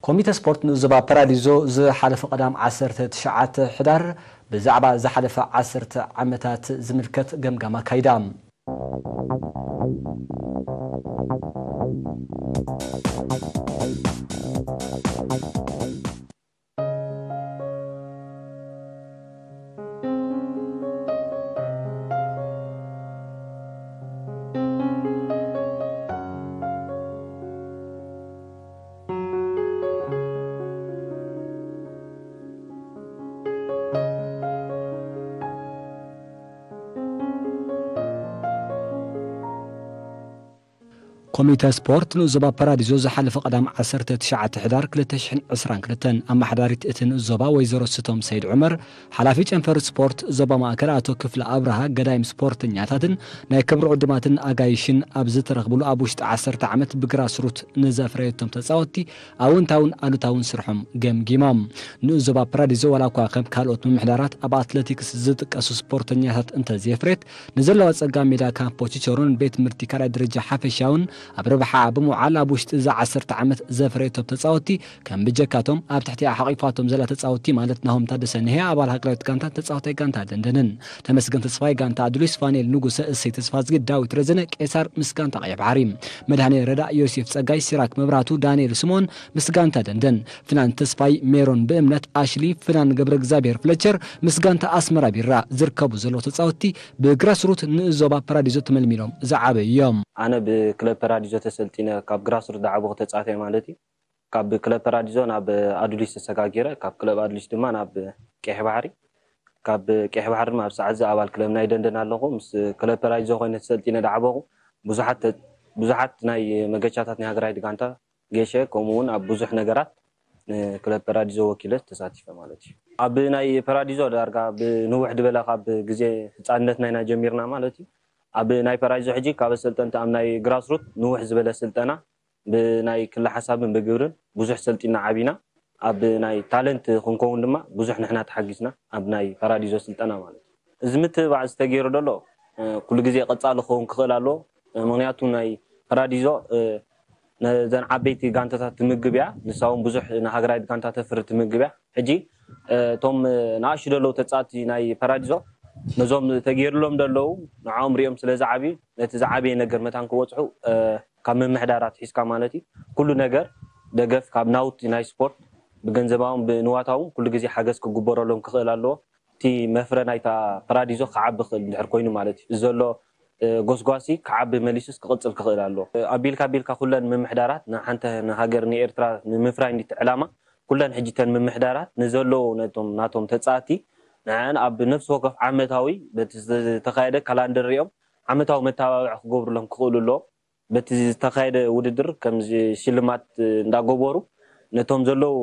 ኮሚተ ስፖርት ንኡስ ዞባ ፓራዲዞ ዝሓለፈ ቀዳም ዓሰርተ ትሽዓተ ሕዳር ብዛዕባ ዝሓለፈ ዓሰርተ ዓመታት ዝምልከት ገምጋም ኣካይዳ። ኮሚተ ስፖርት ንኡስ ዞባ ፓራዲዞ ዝሓለፈ ቀዳም ዓሰርተ ትሽዓተ ሕዳር ክልተ ሽሕን ዕስራን ክልተን ኣመሓዳሪት እቲ ንኡስ ዞባ ወይዘሮ ስቶም ሰይድ ዑመር፣ ሓላፊ ጨንፈር ስፖርት ዞባ ማእከል ኣቶ ክፍለ ኣብርሃ፣ ገዳይም ስፖርተኛታትን ናይ ክብሪ ዕዱማትን ኣጋይሽን ኣብ ዝተረኽብሉ፣ ኣብ ውሽጢ ዓሰርተ ዓመት ብግራስሩት ንዘፍረየቶም ተጻወትቲ ኣወንታውን ኣሉታውን ስርሖም ገምጊሞም። ንኡስ ዞባ ፓራዲዞ ዋላ እኳ ከም ካልኦት ምምሕዳራት ኣብ ኣትሌቲክስ ዝጥቀሱ ስፖርተኛታት እንተዘየፍረየት፣ ንዘለዋ ጸጋ ሜዳ ካምፖ ቺቸሮን ቤት ትምህርቲ ካልኣይ ደረጃ ሓፈሻውን ኣብ ረብሓ ብምውዓል፣ ኣብ ውሽጢ እዛ ዓሰርተ ዓመት ዘፍረየቶም ተጻወትቲ ከም ብጀካቶም ኣብ ትሕቲኣ ሓቒፋቶም ዘላ ተጻወትቲ ማለት ናሆም ታደሰ ንሄ ኣባል ሃገራዊት ጋንታን ተጻዋታይ ጋንታ ደንደንን፣ ተመስገን ተስፋይ ጋንታ ኣዱሊስ፣ ፋኔል ንጉሰ፣ እሰይ ተስፋዝጊ፣ ዳዊት ረዘነ፣ ቄሳር ምስ ጋንታ ቀይሕ ባሕሪ፣ መድሃኔ ረዳእ፣ ዮሴፍ ጸጋይ፣ ሲራክ መብራቱ፣ ዳንኤል ስምኦን ምስ ጋንታ ደንደን፣ ፍናን ተስፋይ፣ ሜሮን ብእምነት፣ ኣሽሊ፣ ፍናን ገብረ እግዚኣብሔር ፍለቸር ምስ ጋንታ ኣስመራ ቢራ ዝርከቡ ዘለዉ ተጻወትቲ ብግራስሩት ንኡስ ዞባ ፓራዲዞ ተመልሚሎም ዝዓበዩ እዮም። ኣነ ብክለብ ፓራዲዞ ተሰልጢነ ካብ ግራስሩት ዝዓበኹ ተጻዋታይ ማለት እዩ። ካብ ክለብ ፓራዲዞ ናብ ኣዱሊስ ተሰጋጊረ፣ ካብ ክለብ ኣዱሊስ ድማ ናብ ቀይሕ ባሕሪ፣ ካብ ቀይሕ ባሕሪ ድማ ኣብ ሰዓት እዚ ኣባል ክለብ ናይ ደንደን ኣለኹ። ምስ ክለብ ፓራዲዞ ኮይነ ተሰልጢነ ዝዓበኹ ብዙሓት ተ-፣ ብዙሓት ናይ መገቻታት ናይ ሃገራዊት ጋንታ ጌሸ፣ ከምኡ እውን ኣብ ብዙሕ ነገራት ንክለብ ፓራዲዞ ወኪለ ተሳቲፈ ማለት እዩ። ኣብ ናይ ፓራዲዞ ዳርጋ ብንውሕ ዝበለ ካብ ግዜ ህፃንነትና ኢና ጀሚርና ማለት እዩ። ኣብ ናይ ፓራዲዞ ሕጂ ካብ ኣሰልጠንቲ ኣብ ናይ ግራስሩት ንውሕ ዝበለ ስልጠና ብናይ ክለ ሓሳብን ብግብርን ብዙሕ ሰልጢና ዓቢና፣ ኣብ ናይ ታለንት ክንከውን ድማ ብዙሕ ንሕና ተሓጊዝና ኣብ ናይ ፓራዲዞ ስልጠና ማለት እዩ። እዚ ምትብባዕ ዝተገይሩ ዘሎ፣ እ፣ ኩሉ ግዜ ቀጻሊ ክኸውን ክኽእል ኣለዎ። እ፣ ምኽንያቱ ናይ ፓራዲዞ፣ እ፣ ነዘን ዓበይቲ ጋንታታት ትምግብ እያ። ንሳ እውን ብዙሕ ንሃገራዊት ጋንታ ተፍሪ ትምግብ እያ። ሕጂ፣ እ፣ እቶም፣ እ፣ ንኣሽቱ ዘለዉ ተጻወትቲ ናይ ፓራዲዞ ነዞም ተገይሩሎም ዘለዉ ንዕኦም ሪኦም ስለ ዝዓብዩ፣ ነቲ ዝዓበየ ነገር መታን ክበጽሑ፣ እ፣ ካብ ምምሕዳራት ሒዝካ ማለት እዩ፣ ኩሉ ነገር ደገፍ ካብ ናውቲ ናይ ስፖርት ብገንዘባውን ብንዋታውን ኩሉ ግዜ ሓገዝ ክግበረሎም ክኽእል ኣለዎ። እቲ መፍረ ናይታ ፓራዲዞ ክዓቢ ክኽእል እንድሕር ኮይኑ ማለት እዩ። እዚ ዘሎ፣ እ፣ ጎስጓሲ ክዓቢ መሊሱስ ክቕጽል ክኽእል ኣለዎ። እ፣ ኣቢልካ ኣቢልካ ኩለን ምምሕዳራት ንሓንቲ ንሃገር ንኤርትራ ንምፍራይ እንዲቲ ዕላማ ኩለን ሕጂ እተን ምምሕዳራት ንዘለዎ ነቶም ናቶም ተጻቲ ንዐን ኣብ ነፍሲ ወከፍ ዓመታዊ በቲ ዝተኻየደ ካላንደር ሪኦም ዓመታዊ መተባብዒ ክገብሩሎም ክኽእሉ ኣለዎም። በቲ ዝተኻየደ ውድድር ከምዚ ሽልማት እንዳገበሩ ነቶም ዘለዉ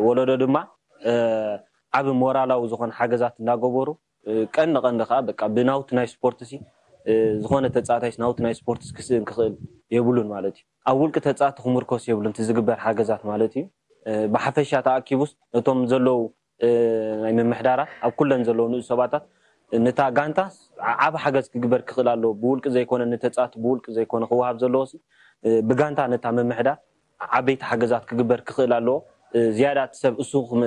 ወለዶ ድማ፣ እ፣ ዓቢ ሞራላዊ ዝኾነ ሓገዛት እንዳገበሩ፣ እ፣ ቀንዲ ቀንዲ ከኣ በቃ ብናውቲ ናይ ስፖርት ሲ፣ እ፣ ዝኾነ ተጻዋታይ ናውቲ ናይ ስፖርት ክስእን ክኽእል የብሉን ማለት እዩ። ኣብ ውልቂ ተጻዋቲ ክምርኮስ የብሉን እቲ ዝግበር ሓገዛት ማለት እዩ። እ፣ ብሓፈሻ ተኣኪቡስ ነቶም ዘለዉ፣ እ፣ ናይ ምምሕዳራት ኣብ ኩለን ዘለዉ ንኡስ ሰባታት ነታ ጋንታ ዓ-፣ ዓቢ ሓገዝ ክግበር ክኽእል ኣለዎ። ብውልቂ ዘይኮነ ንተጻዋቲ ብውልቂ ዘይኮነ ክወሃብ ዘለዎ ሲ፣ እ፣ ብጋንታ ነታ ምምሕዳር ዓበይቲ ሓገዛት ክግበር ክኽእል ኣለዎ። እ፣ ዝያዳ እቲ ሰብ እሱ ክም-፣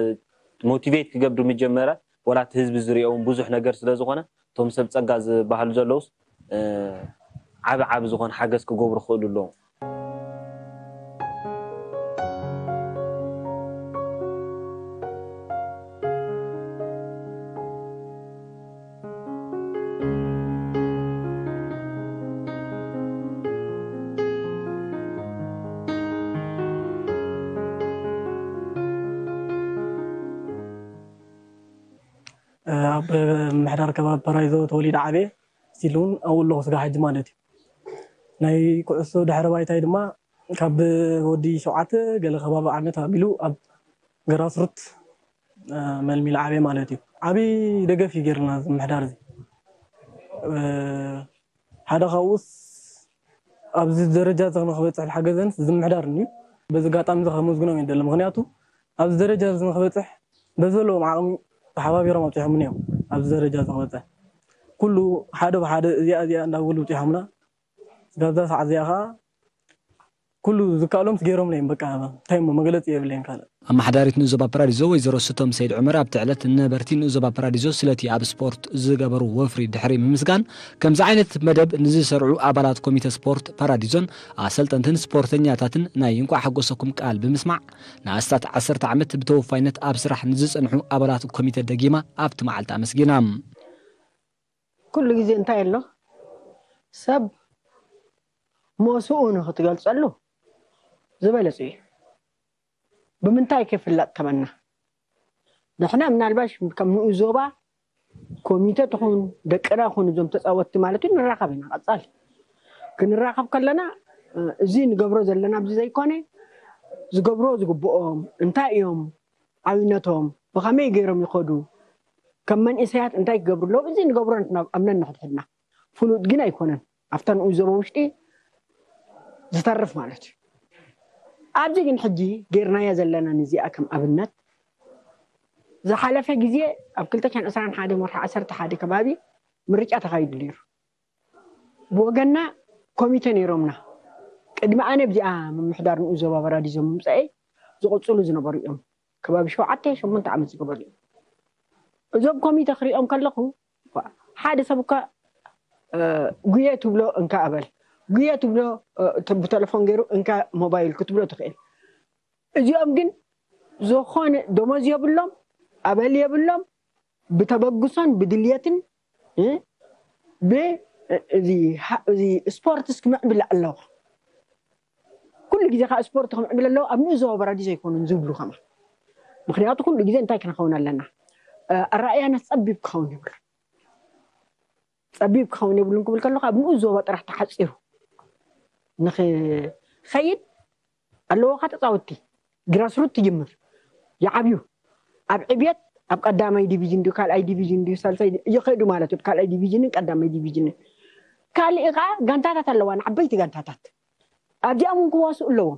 ሞቲቬት ክገብር ምጀመረ፣ ወላ እቲ ህዝቢ ዝሪኦ እውን ብዙሕ ነገር ስለ ዝኾነ፣ እቶም ሰብ ጸጋ ዝበሃሉ ዘለውስ፣ እ፣ ዓቢ ዓቢ ዝኾነ ሓገዝ ክገብሩ ክኽእሉ ኣለዎም። ኣብ ምምሕዳር ከባቢ ፓራይዞ ተወሊደ ዓብየ፣ ስቲል እውን ኣብኡ ኣለኹ ስጋብ ሕጂ ማለት እዩ። ናይ ኩዕሶ ድሕረ ባይታይ ድማ ካብ ወዲ ሸውዓተ ገለ ከባቢ ዓመት ኣቢሉ ኣብ ግራስሩት፣ እ፣ መልሚሉ ዓብየ ማለት እዩ። ዓብዪ ደገፍ እዩ ገይርና እዚ ምምሕዳር እዚ። እ፣ ሓደ ካብኡስ ኣብዚ ደረጃ እዚ ንክበፅሕ ዝሓገዘንስ እዚ ምምሕዳር እዩ። በዚ ኣጋጣሚ እዚ ከመስግኖም ይደሊ። ምክንያቱ ኣብዚ ደረጃ እዚ ንክበፅሕ በዘለዎም ዓቕሚ ተሓባቢሮም ኣብፂሖምኒ እዮም ኣብዚ ደረጃ እዚ ክበፅሕ። ኩሉ ሓደ ብሓደ እዚኣ እዚኣ እንዳበሉ ኣብፂሖምና። ስጋብ እዛ ሰዓት እዚኣ ከዓ ኩሉ ዝከኣሎም ገይሮም ለይም በቃ እንታይ እሞ መግለፂ የብለይን ካልእ። ኣመሓዳሪት ንኡስ ዞባ ፓራዲዞ ወይዘሮ ስቶም ሰይድ ዑመር ኣብቲ ዕለት ንነበርቲ ንኡስ ዞባ ፓራዲዞ ስለቲ ኣብ ስፖርት ዝገበሩ ወፍሪ ድሕሪ ምምስጋን፣ ከምዚ ዓይነት መደብ ንዝሰርዑ ኣባላት ኮሚተ ስፖርት ፓራዲዞን ኣሰልጠንትን ስፖርተኛታትን ናይ እንቋዕ ሓጎሰኩም ቃል ብምስማዕ፣ ንኣስታት ዓሰርተ ዓመት ብተወፋይነት ኣብ ስራሕ ንዝጸንሑ ኣባላት ኮሚተ ደጊማ ኣብቲ መዓልቲ ኣመስጊና። ኩሉ ግዜ እንታይ ኣሎ ሰብ ሞስኡ ንክትገልጸሉ ዝበለጸ እዩ። ብምንታይ ከፍላጥ ከመና ንሕና ምናልባሽ ከም ንኡ ዞባ ኮሚተ ትኹን ደቅና ኹን እዞም ተፃወትቲ ማለት እዩ ንራኸብ ኢና ቀፃል ክንራኸብ ከለና እዚ ንገብሮ ዘለና ኣብዚ ዘይኮነ ዝገብሮ ዝግብኦም እንታይ እዮም ዓብነቶም ብኸመይ ገይሮም ይኸዱ ከም መንእሰያት እንታይ ክገብሩ ኣለዎም እዚ ንገብሮ ኣምነን ንሕድሕድና ፍሉጥ ግን ኣይኮነን ኣብታ ንኡ ዞባ ውሽጢ ዝተርፍ ማለት እዩ ኣብዚ ግን ሕጂ ገይርናያ ዘለና ንዚኣ ከም ኣብነት ዝሓለፈ ግዜ ኣብ ክልተ ሽሕን ዕስራን ሓደን ወርሒ ዓሰርተ ሓደ ከባቢ ምርጫ ተኻይዱ ነይሩ። ብወገንና ኮሚተ ነይሮምና። ቅድሚ ኣነ ኣብዚኣ ምምሕዳር ንኡስ ዞባ በራዲዞ ምምፀኤይ ዝቕፅሉ ዝነበሩ እዮም። ከባቢ ሸውዓተ ሸሞንተ ዓመት ዝገበሩ እዮም። እዞም ኮሚተ ክሪኦም ከለኹ ሓደ ሰብ እኳ ጉየ ትብሎ እንካ ኣበል ጉየ ትብሎ ብተለፎን ገይሩ እንካ ሞባይል ክትብሎ ትኽእል። እዚኦም ግን ዝኾነ ደሞዝ የብሎም፣ ኣበል የብሎም፣ ብተበግሶን ብድልየትን ብእዚ ስፖርትስ ክምዕብል ኣለዋ። ኩሉ ግዜ ከዓ ስፖርት ክምዕብል ኣለዎ ኣብ ንኡስ ዞባ በራዲዞ ኣይኮኑን ዝብሉ ከማ ምክንያቱ ኩሉ ግዜ እንታይ ክንኸውን ኣለና ኣረኣያና ፀቢብ ክኸውን ይብሉ ፀቢብ ክኸውን የብሉን ክብል ከለኹ ኣብ ንኡስ ዞባ ጥራሕ ተሓፂሩ ንኽኸይድ ኣለዎ ካ ተፃወትቲ ግራስሩት ትጅምር ይዓብዩ ኣብ ዕብየት ኣብ ቀዳማይ ዲቪዥን ድዩ ካልኣይ ዲቪዥን ድዩ ሳልሳይ ይኸዱ ማለት እዩ ካልኣይ ዲቪዥንን ቀዳማይ ዲቪዥንን ካልእ ከዓ ጋንታታት ኣለዋ ንዓበይቲ ጋንታታት ኣብዚኣም እውን ክዋስኡ ኣለዎም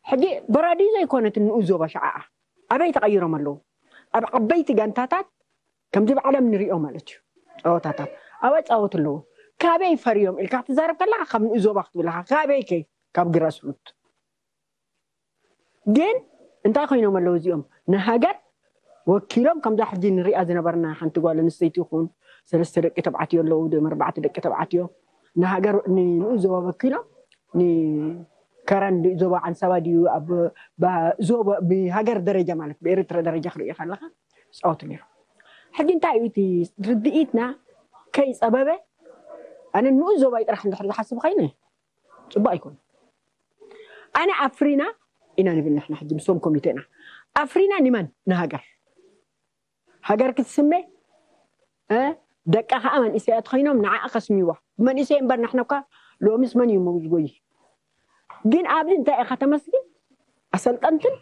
ሕጂ በራዲዞ ኣይኮነትን ንኡስ ዞባ ሸዓኣ ኣበይ ተቐይሮም ኣለዉ ኣብ ዓበይቲ ጋንታታት ከምዚ ብዓለም ንሪኦ ማለት እዩ ፀወታታት ኣበይ ፃወት ኣለዎ ካበይ ፈርዮም ኢልካ ክትዛረብ ከለካ ካብ ንኡስ ዞባ ክትብለካ ካበይ ከ ካብ ግራስሩት ግን እንታይ ኮይኖም ኣለዉ እዚኦም ንሃገር ወኪሎም ከምዛ ሕጂ ንሪኣ ዝነበርና ሓንቲ ጓል ኣንስተይቲ ይኹን ሰለስተ ደቂ ተባዕትዮ ኣለዉ ድም ኣርባዕተ ደቂ ተባዕትዮ ንሃገር ንኡ ዞባ ወኪሎም ንከረን ዞባ ዓንሰባ ድዩ ኣብ ዞባ ብሃገር ደረጃ ማለት ብኤርትራ ደረጃ ክርእዮ ከለካ ዝፃወቱ ነይሩ ሕጂ እንታይ እዩ እቲ ርድኢትና ከይፀበበ ኣነ ንኡ ዞባይ ጥራሕ እንድሕር ዝሓስብ ኮይነ ፅቡቅ ኣይኮነ ኣነ ኣፍሪና ኢና ንብል ንሕና ሕጂ ምስቶም ኮሚቴና ኣፍሪና ንመን ንሃገር ሃገር ክትስመ ደቃ ከዓ መንእሰያት ኮይኖም ንዓኣ ከስሚዋ ብመንእሰይ እምበር ንሕና እኳ ሎምስ መን እዩ ዝጎይ ግን ኣብዚ እንታይ ኢኻ ተመስግን ኣሰልጠንትን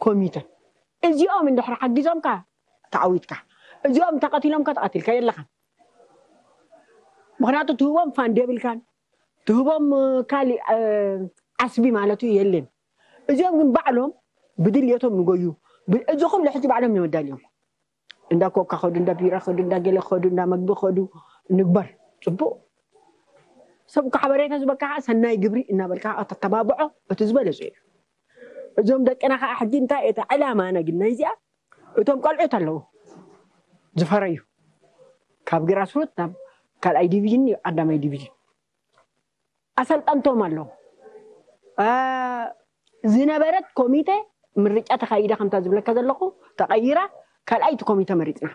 ኮሚተን እዚኦም እንድሕር ሓጊዞምካ ተዓዊትካ እዚኦም ተቐቲሎምካ ተቐቲልካ የለኻን ምክንያቱ ትህቦም ፋንድ የብልካን ትህቦም ካሊእ ዓስቢ ማለት እዩ የለን እዚኦም ግን ባዕሎም ብድልየቶም ንጎዩ እዚ ኩሉ ሕጂ ባዕሎም እዮም ኣዳልዮም እንዳ ኮካ ከዱ እንዳ ቢራ ከዱ እንዳ ገለ ከዱ እንዳ መግቢ ከዱ ንግበር ፅቡቅ ሰብ እኮ ሓበሬታ ዝበካ ከዓ ሰናይ ግብሪ እናበልካ ተተባብዖ እቲ ዝበለፁ እዩ እዞም ደቅና ከዓ ሕጂ እንታይ እቲ ዕላማ ነግን ናይዚኣ እቶም ቆልዑት ኣለዉ ዝፈረዩ ካብ ግራስሩት ናብ ካልኣይ ዲቪዥን እዩ ቀዳማይ ዲቪዥን ኣሰልጠንቶም ኣለዉ ዝነበረት ኮሚተ ምርጫ ተካይዳ ከምታ ዝብለካ ዘለኹ ተቀይራ ካልኣይቲ ኮሚተ መሪፅና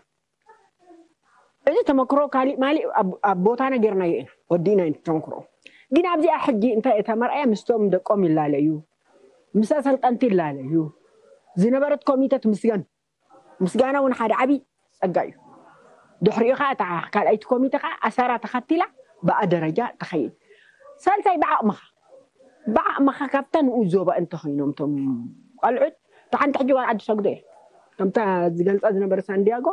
እዚ ተመክሮ ካሊእ ማሊእ ኣብ ቦታና ጌርናዮ ኢና ወዲእና ተመክሮ ግን ኣብዚኣ ሕጂ እንታይ እታ መርኣያ ምስቶም ደቆም ይላለዩ ምስ ኣሰልጠንቲ ይላለዩ ዝነበረት ኮሚተ ትምስገን ምስጋና እውን ሓደ ዓብዪ ፀጋ እዩ ድሕሪኡ ከዓ እታ ካልኣይቲ ኮሚተ ከዓ ኣሰራ ተኸቲላ ብኣ ደረጃ ትኸይድ ሳልሳይ ብዓቕምኻ ብዓቕምኻ ካብታ ንኡ ዞባ እንተኮይኖም ቶም ቆልዑት እታ ሓንቲ ሕጂ ጓል ዓዲ ሰግዶ እየ ከምታ ዝገልፃ ዝነበረ ሳንዲያጎ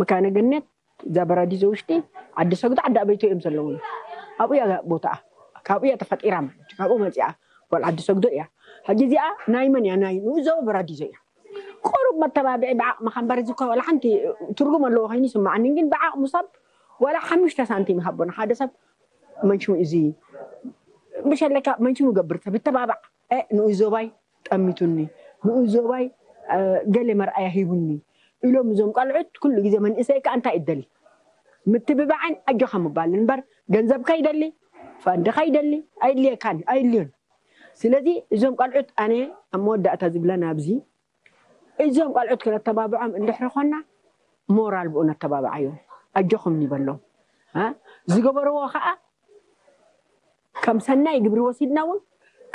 መካነ ገነት እዛ በራዲዞ ውሽጢ ዓዲ ሰግዶ ዓዲ ኣበይቶ እዮም ዘለውና ኣብኡ እያ ቦታኣ ካብኡ እያ ተፈጢራ ማለት ካብኡ መፂኣ ጓል ዓዲ ሰግዶ እያ ሕጂ እዚኣ ናይ መን እያ ናይ ንኡ ዞባ በራዲዞ እያ ቁሩብ መተባብዒ ብዓቕምኻ እምበር እዚ እኮ ዋላ ሓንቲ ትርጉም ኣለዎ ኮይኑ ይስምዓኒ ግን ብዓቕሙ ሰብ ዋላ ሓሙሽተ ሳንቲም ይሃቦ ንሓደ ሰብ መንሽሙ እዚ ብሸለካ መንሽሙ ገብር ሰብ ይተባባዕ። ንኡይ ዞባይ ጠሚቱኒ፣ ንኡይ ዞባይ ገሌ መርኣያ ሂቡኒ ኢሎም እዞም ቃልዑት ኩሉ ግዜ መንእሰይ ከኣ እንታይ ይደሊ? ምትብባዕን ኣጆኻ ምባል እምበር ገንዘብካ ይደሊ፣ ፋንድኻ ይደሊ ኣይድልየካን ኣይድልዮን። ስለዚ እዞም ቃልዑት ኣነ ኣብ መወዳእታ ዝብለን ኣብዚ እዞም ቃልዑት ክነተባብዖም እንድሕሪ ኾና ሞራል ብኡ ነተባብዓዮም፣ ኣጆኹም ንበሎም። ዝገበርዎ ከዓ ከም ሰናይ ግብሪ ወሲድና እውን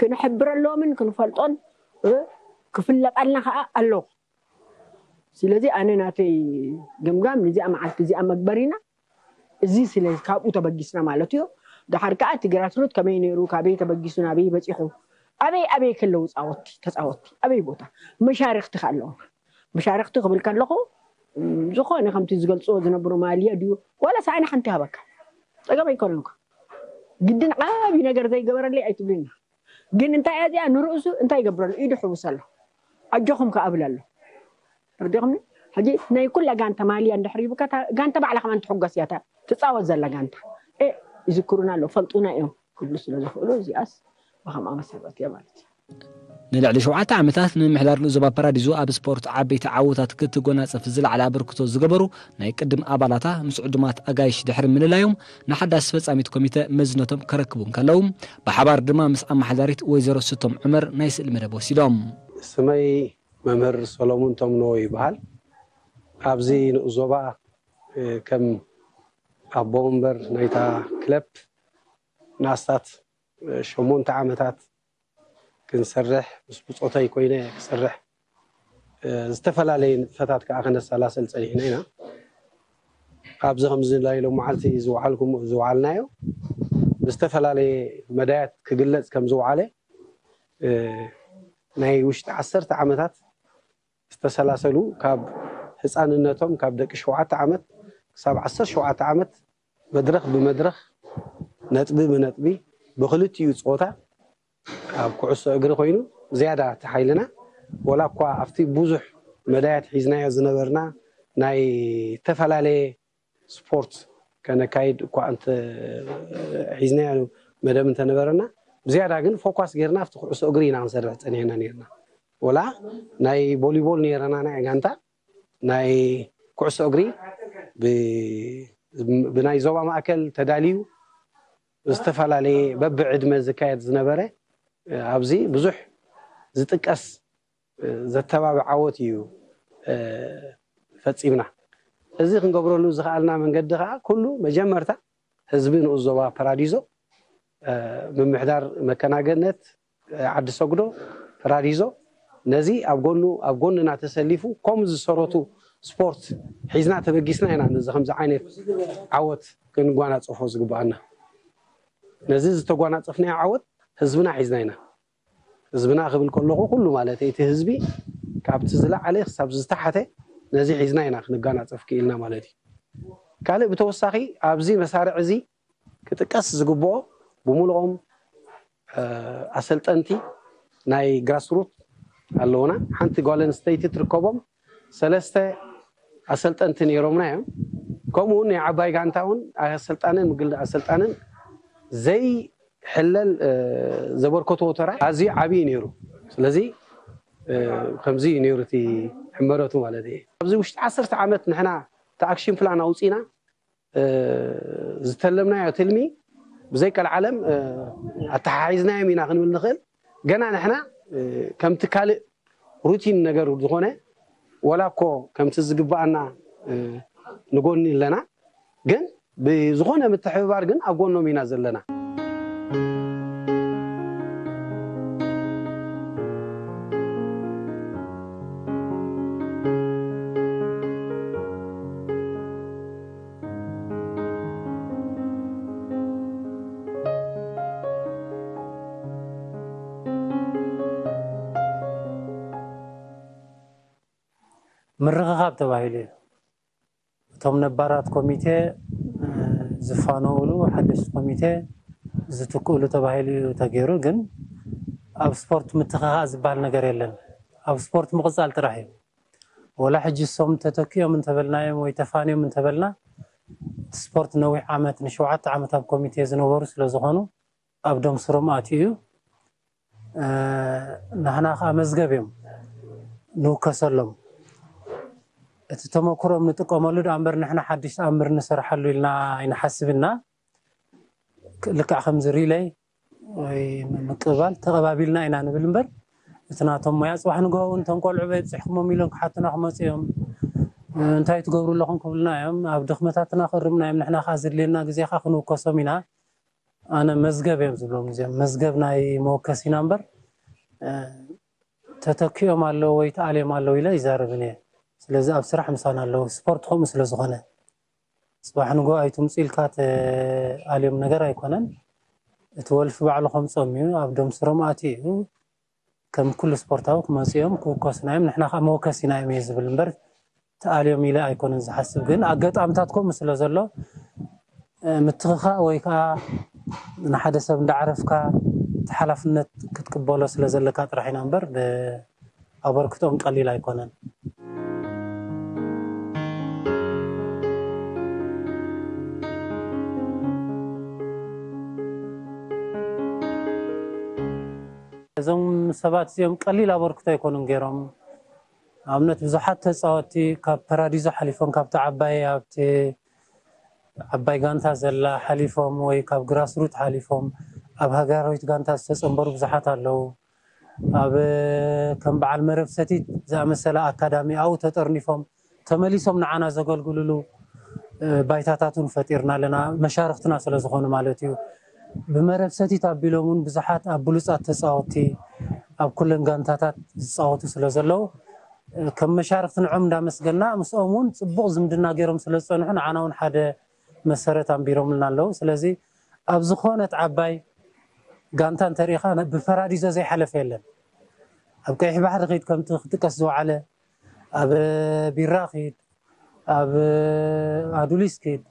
ክንሕብረሎምን ክንፈልጦን ክፍለጣልና ከዓ ኣለዎ። ስለዚ ኣነ ናተይ ገምጋም ንዚኣ መዓልቲ እዚኣ መግበሪና እዚ ስለ ካብኡ ተበጊስና ማለት እዩ። ድሓር ከዓ እቲ ግራስሩት ከመይ ነይሩ፣ ካበይ ተበጊሱ ናበይ በፂሑ፣ ኣበይ ኣበይ ከለዉ ፃወቲ ተፃወቲ ኣበይ ቦታ መሻርክቲ ከ ኣለዉ። መሻርክቲ ክብል ከለኹ ዝኾነ ከምቲ ዝገልፅዎ ዝነብሩ ማልያ ድዩ ዋላ ሰኣነ ሓንቲ ሃበካ ፀገም ኣይኮነንኩ። ግድን ዓብዪ ነገር ዘይገበረለይ ኣይትብልና። ግን እንታይ እያ እዚኣ ንርእሱ እንታይ ይገብረሉ ኢዱ ሕውስ ኣሎ። ኣጆኹም ከኣ እብል ኣሎ። ተረዲኹምኒ? ሕጂ ናይ ኩላ ጋንታ ማልያ እንድሕር ሂቡካ እታ ጋንታ ባዕላ ከማን ትሕጎስ እያ እታ ትጻወት ዘላ ጋንታ። እ ይዝክሩና ኣለዉ ፈልጡና እዮም ክብሉ ስለ ዝኽእሉ እዚኣስ ብኸምኣ መሰረት እያ ማለት እዩ። ንልዕሊ ሸውዓተ ዓመታት ንምምሕዳር ንኡስ ዞባ ፓራዲዞ ኣብ ስፖርት ዓበይቲ ዓወታት ክትጎናጸፍ ዝለዓለ ኣበርክቶ ዝገበሩ ናይ ቅድም ኣባላታ ምስ ዕዱማት ኣጋይሽ ድሕሪ ምልላዮም ንሓዳስ ፈጻሚት ኮሚተ መዝነቶም ከረክቡ እንከለዉ ብሓባር ድማ ምስ ኣመሓዳሪት ወይዘሮ ስቶም ዑመር ናይ ስእሊ መደብ ወሲዶም። ስመይ መምህር ሰሎሙን ተምኖ ይበሃል። ኣብዚ ንኡስ ዞባ ከም ኣቦ ወንበር ናይታ ክለብ ንኣስታት ሸሞንተ ዓመታት ክንሰርሕ ምስ ብፆተይ ኮይነ ክሰርሕ ዝተፈላለየ ንጥፈታት ከዓ ከነሰላሰል ፀኒሕና ኢና። ኣብዚ ከምዚ ናይ ሎም መዓልቲ ዝወዓልኩም ዝወዓልናዮ ብዝተፈላለየ መዳያት ክግለፅ ከም ዝወዓለ ናይ ውሽጢ ዓሰርተ ዓመታት ዝተሰላሰሉ ካብ ህፃንነቶም ካብ ደቂ ሸውዓተ ዓመት ክሳብ ዓሰርተ ሸውዓተ ዓመት መድረኽ ብመድረኽ ነጥቢ ብነጥቢ ብክልቲኡ ፆታ ኣብ ኩዕሶ እግሪ ኮይኑ ዝያዳ እቲ ሓይልና ወላ እኳ ኣብቲ ብዙሕ መዳያት ሒዝናዮ ዝነበርና ናይ ዝተፈላለየ ስፖርት ከነካይድ እኳ እንተ ሒዝናዮ መደብ እንተነበረና ብዝያዳ ግን ፎኳስ ጌርና ኣብቲ ኩዕሶ እግሪ ኢና ክንሰርሕ ፀኒሕና ነርና። ወላ ናይ ቦሊቦል ነይረና ናይ ጋንታ ናይ ኩዕሶ እግሪ ብናይ ዞባ ማእከል ተዳልዩ ዝተፈላለየ በብዕድመ ዝካየድ ዝነበረ ኣብዚ ብዙሕ ዝጥቀስ ዘተባብዕ ዓወት እዩ ፈፂምና። እዚ ክንገብረሉ ዝኸኣልና መንገዲ ከዓ ኩሉ መጀመርታ ህዝቢ ንኡስ ዞባ ፓራዲዞ ምምሕዳር መከናገነት ዓዲ ሰጉዶ ፓራዲዞ ነዚ ኣብ ጎኑ ኣብ ጎንና ተሰሊፉ ከምኡ ዝሰረቱ ስፖርት ሒዝና ተበጊስና ኢና ነዚ ከምዚ ዓይነት ዓወት ክንጓናፀፎ ዝግበኣና። ነዚ ዝተጓናፀፍናዮ ዓወት ህዝብና ሒዝና ኢና። ህዝብና ክብል ከለኹ ኩሉ ማለት እቲ ህዝቢ ካብቲ ዝለዓለ ክሳብ ዝተሓተ ነዚ ሒዝና ኢና ክንጋናፀፍ ክኢልና ማለት እዩ። ካልእ ብተወሳኺ ኣብዚ መሳርዕ እዚ ክጥቀስ ዝግብኦ ብምልኦም ኣሰልጠንቲ ናይ ግራስሩት ኣለውና። ሓንቲ ጓል ኣንስተይቲ ትርከቦም ሰለስተ ኣሰልጠንቲ ነይሮምና እዮም። ከምኡ እውን ናይ ዓባይ ጋንታ እውን ኣሰልጣንን ምግል ኣሰልጣንን ዘይሕለል ዘበርከትዎ ተራ ኣዝዩ ዓብዪ ነይሩ። ስለዚ ከምዚ እዩ ነይሩ እቲ ሕመረቱ ማለት እዩ። ኣብዚ ውሽጢ ዓሰርተ ዓመት ንሕና እቲ ኣክሽን ፕላን ኣውፂና ዝተለምናዮ ትልሚ ብዘይ ቀልዓለም ኣተሓሒዝናዮም ኢና ክንብል ንኽእል። ገና ንሕና ከምቲ ካልእ ሩቲን ነገር ዝኾነ ወላ እኮ ከምቲ ዝግበኣና ንጎኒ ኣለና፣ ግን ብዝኾነ ምትሕብባር ግን ኣብ ጎኖም ኢና ዘለና። ምርኽኻብ ተባሂሉ እዩ። እቶም ነባራት ኮሚቴ ዝፋነውሉ ሓደሽቲ ኮሚቴ ዝትክእሉ ተባሂሉ እዩ ተገይሩ። ግን ኣብ ስፖርት ምትኽኻእ ዝበሃል ነገር የለን። ኣብ ስፖርት ምቕፃል ጥራሕ እዩ። ወላ ሕጂ እሶም ተተኪኦም እንተበልናዮም ወይ ተፋንዮም እንተበልና እቲ ስፖርት ነዊሕ ዓመት ንሸውዓተ ዓመት ኣብ ኮሚቴ ዝነበሩ ስለዝኾኑ ኣብ ዶም ስሮም ኣትዩ እዩ። ናህና ከዓ መዝገብ እዮም ንውከሰሎም። እቲ ተመክሮም ንጥቀመሉ ደኣ እምበር ንሕና ሓድሽ ተኣምር ንሰርሓሉ ኢልና ኣይንሓስብና። ልክዕ ከምዚ ሪለይ ወይ ምቅባል ተቐባቢልና ኢና ንብል እምበር፣ እቲ ናቶም ሞያ ፅባሕ ንግሆ እውን እቶም ቆልዑ በይብፅሕኩሞም ኢሎም ክሓቱና ክመፁ እዮም። እንታይ ትገብሩ ኣለኹም ክብሉና እዮም። ኣብ ድኽመታትና ክእርምና እዮም። ንሕና ከዓ ዝድልየና ግዜ ከዓ ክንውከሶም ኢና። ኣነ መዝገብ እዮም ዝብሎም እዚኦም። መዝገብ ናይ መወከሲና እምበር ተተኪኦም ኣለዉ ወይ ተኣልዮም ኣለዉ ኢለ ይዛረብን እየ። ስለዚ ኣብ ስራሕ ምሳና ኣለዉ። ስፖርት ከምኡ ስለ ዝኾነ፣ ፅባሕ ንጎ ኣይትምፁ ኢልካ ተኣልዮም ነገር ኣይኮነን። እቲ ወልፊ ባዕሉ ከምፆም እዩ። ኣብ ደም ስሮም ኣትዩ እዩ። ከም ኩሉ ስፖርታዊ ክመፅኦም ክውከሱና እዮም። ንሕና ከዓ መወከሲና እዮም እየ ዝብል እምበር ተኣልዮም ኢለ ኣይኮነን ዝሓስብ። ግን ኣጋጣምታት ከምኡ ስለ ዘሎ ምትኽኻእ ወይ ከዓ ንሓደ ሰብ እንዳዓረፍካ እቲ ሓላፍነት ክትቅበሎ ስለ ዘለካ ጥራሕ ኢና እምበር ኣበርክቶም ቀሊል ኣይኮነን። እዞም ሰባት እዚኦም ቀሊል ኣበርክቶ ኣይኮኑን ገይሮም። ኣብነት ብዙሓት ተፃወቲ ካብ ፓራዲዞ ሓሊፎም ካብቲ ዓባይ ኣብቲ ዓባይ ጋንታ ዘላ ሓሊፎም ወይ ካብ ግራስሩት ሓሊፎም ኣብ ሃገራዊት ጋንታ ዝተፀንበሩ ብዙሓት ኣለዉ። ኣብ ከም በዓል መረብ ሰቲት ዝኣመሰለ ኣካዳሚ ኣብኡ ተጠርኒፎም ተመሊሶም ንዓና ዘገልግሉሉ ባይታታት እውን ፈጢርና ኣለና፣ መሻርክትና ስለ ዝኾኑ ማለት እዩ። ብመረብ ሰቲት ኣቢሎም እውን ብዙሓት ኣብ ብሉፃት ተፃወቲ ኣብ ኩለን ጋንታታት ዝፃወቱ ስለ ዘለዉ ከም መሻርክቲ ንዖም እንዳመስገና ምስኦም እውን ፅቡቕ ዝምድና ገይሮም ስለ ዝፀንሑ ንዓና እውን ሓደ መሰረት ኣንቢሮምልና ኣለዉ። ስለዚ ኣብ ዝኾነት ዓባይ ጋንታ እንተሪኢኻ ብፈራዲዞ ዘይሓለፈ የለን። ኣብ ቀይሕ ባሕሪ ኺድ ከምቲ ክጥቀስ ዝወዓለ ኣብ ቢራ ኺድ ኣብ ኣዱሊስ ኪድ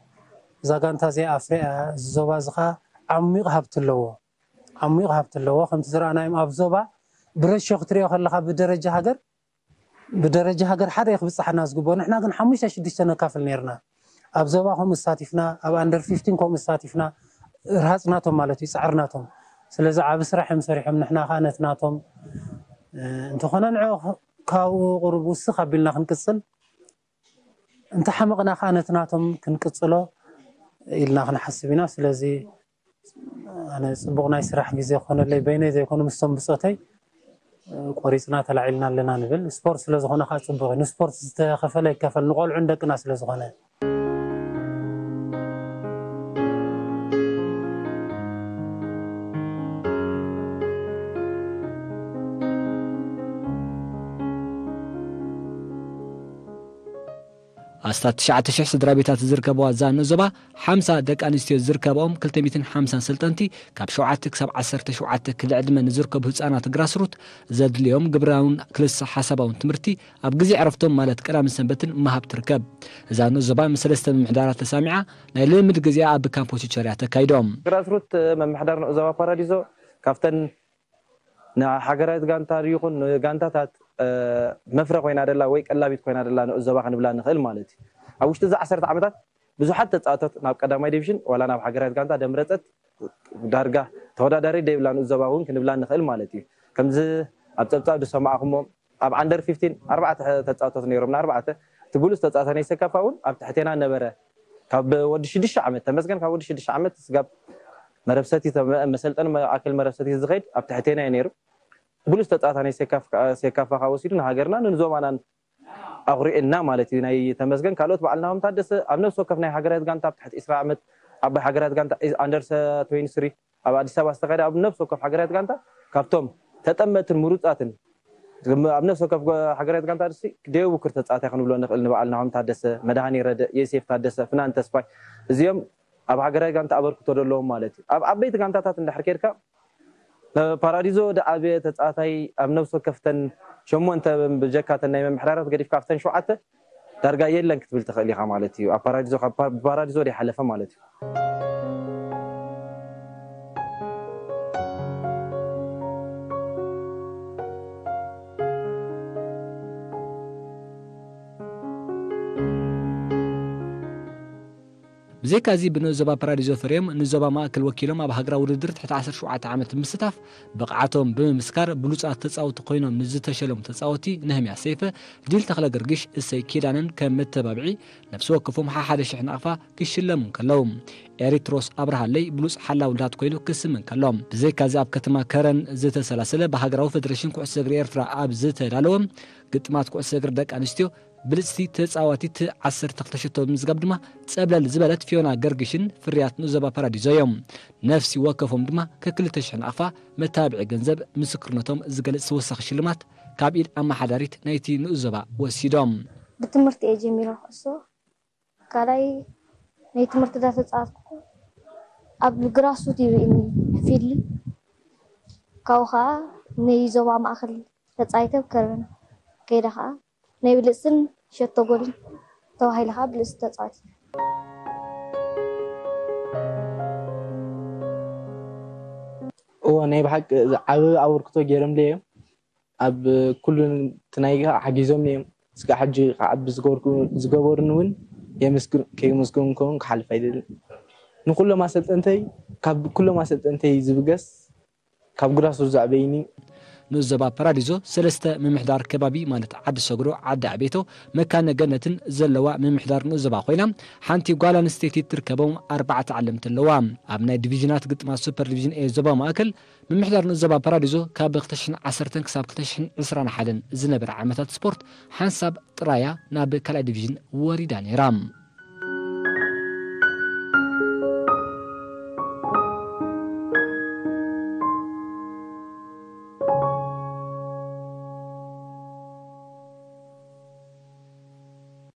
እዛ ጋንታ እዚኣ ኣፍሪያ እዚ ዞባ እዚ ከዓ ዓሚቕ ሃብቲ ኣለዎ። ዓሚቕ ሃብቲ ኣለዎ። ከምቲ ዝረኣናዮም ኣብ ዞባ ብረሾ ክትሪኦ ከለኻ ብደረጃ ሃገር ብደረጃ ሃገር ሓደ ክብፅሓና ዝግብኦ ንሕና ግን ሓሙሽተ ሽዱሽተ ነካፍል ነርና። ኣብ ዞባ ከምኡ ዝሳቲፍና ኣብ ኣንደር ፊፍቲን ከምኡ ዝሳቲፍና ርሃፅናቶም ማለት እዩ ፃዕርናቶም። ስለዚ ዓብ ስራሕ እዮም ሰሪሖም ንሕና ከዓ ነቲ ናቶም እንተኾነ ንዕ ካብኡ ቁሩብ ውስኽ ኣቢልና ክንቅፅል እንተሓመቕና ከዓ ነቲ ናቶም ክንቅፅሎ ኢልና ክንሓስብ ኢና። ስለዚ ኣነ ፅቡቕ ናይ ስራሕ ግዜ ክኾነለይ በይነይ ዘይኮነ ምስቶም ብፆተይ ቆሪፅና ተላዒልና ኣለና ንብል። ስፖርት ስለዝኾነ ከዓ ፅቡቕ እዩ። ንስፖርት ዝተኸፈለ ይከፈል ንቆልዑ ንደቅና ስለዝኾነ። ኣስታት ትሽዓተ ሽሕ ስድራ ቤታት ዝርከብዋ እዛ ንኡስ ዞባ ሓምሳ ደቂ ኣንስትዮ ዝርከብኦም ክልተ ሚእትን ሓምሳን ሰልጠንቲ ካብ ሸውዓተ ክሳብ ዓሰርተ ሸውዓተ ክሊ ዕድመ ንዝርከቡ ህፃናት ግራስሩት ዘድልዮም ግብራውን ክልሰ ሓሳባውን ትምህርቲ ኣብ ግዜ ዕረፍቶም ማለት ቀዳምን ሰንበትን ምሃብ ትርከብ። እዛ ንኡስ ዞባ ምስ ሰለስተ ምምሕዳራት ተሳሚዓ ናይ ልምምድ ግዜኣ ኣብ ካምፖ ቹቸርያ ተካይዶም። ግራስሩት ምምሕዳር ንኡስ ዞባ ፓራዲዞ ካብተን ንሃገራዊት ጋንታ ይኹን ንጋንታታት መፍረ ኮይና ደላ ወይ ቀላቢት ኮይና ደላ ንኡስ ዞባ ክንብላ ንኽእል ማለት እዩ። ኣብ ውሽጢ እዚ ዓሰርተ ዓመታት ብዙሓት ተፃወቶት ናብ ቀዳማይ ዲቪዥን ዋላ ናብ ሃገራዊት ጋንታ ደምረፀት ዳርጋ ተወዳዳሪ ደይብላ ንኡስ ዞባ እውን ክንብላ ንኽእል ማለት እዩ። ከምዚ ኣብ ፀብፃብ ዝሰማዕኹሞ ኣብ ኣንደር ፊፍቲን ኣርባዕተ ተፃወቶት ነይሮምና ኣርባዕተ እቲ ብሉፅ ተፃወታይ ናይ ሴካፋ እውን ኣብ ትሕቴና ነበረ ካብ ወዲ ሽዱሽተ ዓመት ተመስገን ካብ ወዲ ሽዱሽተ ዓመት ስጋብ መረብ ሰቲት መሰልጠኒ ማእከል መረብ ሰቲት ዝኸይድ ኣብ ትሕቴና እዩ ነይሩ። ብሉፅ ተፃዋታይ ናይ ሴካፋ ካብ ወሲዱ ንሃገርናን ንዞባናን ኣኹሪኡና ማለት እዩ ናይ ተመስገን። ካልኦት በዓል ናሆም ታደሰ ኣብ ነፍሲ ወከፍ ናይ ሃገራዊት ጋንታ ኣብ ትሕቲ ዕስራ ዓመት ዓባይ ሃገራዊት ጋንታ ኣንደርስ ትዌንቲ ስሪ ኣብ ኣዲስ ኣበባ ዝተኻየደ ኣብ ነፍሲ ወከፍ ሃገራዊት ጋንታ ካብቶም ተጠመትን ምሩፃትን ኣብ ነፍሲ ወከፍ ሃገራዊት ጋንታ ድሲ ደቡብ ክር ተፃዋታይ ክንብሎ ንኽእል ንበዓል ናሆም ታደሰ፣ መድሃኔ ረደእ፣ ዮሴፍ ታደሰ፣ ፍናን ተስፋይ እዚኦም ኣብ ሃገራዊ ጋንታ ኣበርክቶ ዘለዎም ማለት እዩ። ኣብ ዓበይቲ ጋንታታት እንድሕር ከድካ ፓራዲዞ ደዓበየ ተፃዋታይ ኣብ ነብሲ ወከፍተን ሸሞንተ ብጀካ ተን ናይ መምሕዳራት ገዲፍካ ኣብተን ሸውዓተ ዳርጋ የለን ክትብል ትኽእል ኢኻ ማለት እዩ። ኣብ ፓራዲዞ ካብ ፓራዲዞ ደይ ሓለፈ ማለት እዩ። ብዘይካዚ ብንኡስ ዞባ ፓራዲዞ ፈርዮም ንዞባ ማእከል ወኪሎም ኣብ ሃገራዊ ውድድር ትሕቲ ዓሰርተ ሸውዓተ ዓመት ምስታፍ ብቕዓቶም ብምምስካር ብሉጻት ተጻወቲ ኮይኖም ንዝተሸለሙ ተጻወቲ ነህምያ ሰይፈ፣ ዲል ተኽለ ገርግሽ፣ እሰይ ኪዳነን ከም መተባብዒ ነፍሲ ወከፎም ሓሓደ ሽሕ ናቕፋ ክሽለሙ እንከለዉ፣ ኤሪትሮስ ኣብርሃለይ ብሉጽ ሓላዊ ውላድ ኮይኑ ክስም እንከሎ፣ ብዘይካዚ ኣብ ከተማ ከረን ዝተሰላሰለ ብሃገራዊ ፈደሬሽን ኩዕሶ እግሪ ኤርትራ ኣብ ዝተዳለወ ግጥማት ኩዕሶ እግሪ ደቂ ኣንስትዮ ብልጽቲ ተጻዋቲት ዓሰርተ ክልተ ሸቶ ብምዝጋብ ድማ ጸብለል ዝበለት ፊዮና ገርግሽን ፍርያት ንኡስ ዞባ ፓራዲዞ እዮም። ነፍሲ ወከፎም ድማ ከክልተ ሽሕ ናቕፋ መታብዒ ገንዘብ ምስክርነቶም ዝገልጽ ተወሳኺ ሽልማት ካብ ኢድ ኣመሓዳሪት ናይቲ ንኡስ ዞባ ወሲዶም። ብትምህርቲ እየ ጀሚረ ኩዕሶ። ካልኣይ ናይ ትምህርቲ እንዳተጻወትኩ ኣብ ግራስሩት ይርእኒ ፊልድ። ካብኡ ኸዓ ናይ ዞባ ማእከል ተጻዊተ ኣብ ከረን ከይደ ኸዓ ናይ ብልጽትን ሸቶ ጎልን ተባሂለ ኸዓ ብልጽቲ ተጻዊተ። እዎ ናይ ብሓቂ ዓቢ ኣበርክቶ ገይሮምለይ እዮም። ኣብ ኩሉ እቲ ናይ ሓጊዞምኒ እዮም። እስካብ ሕጂ ክዓቢ ዝገበርኩ- ዝገበሩኒ እውን የመስግን ከየመስገንኩ ክሓልፍ ኣይደልን። ንኩሎም ኣሰልጠንተይ ካብ ኩሎም ኣሰልጠንተይ ዝብገስ ካብ ግራስሩት ዘዕበይኒ። ንኡስ ዞባ ፓራዲዞ ሰለስተ ምምሕዳር ከባቢ ማለት ዓዲ ሰግሮ፣ ዓዲ ኣቤቶ፣ መካነ ገነትን ዘለዋ ምምሕዳር ንኡስ ዞባ ኮይና ሓንቲ ጓል ኣንስተይቲ ትርከቦም ኣርባዕተ ዓለምቲ ኣለዋ። ኣብ ናይ ዲቪዥናት ግጥማት ሱፐር ዲቪዥን ኤ ዞባ ማእከል ምምሕዳር ንኡስ ዞባ ፓራዲዞ ካብ ክልተ ሽሕን ዓሰርተን ክሳብ ክልተ ሽሕን ዕስራን ሓደን ዝነበረ ዓመታት ስፖርት ሓንሳብ ጥራያ ናብ ካልኣይ ዲቪዥን ወሪዳ ነይራ።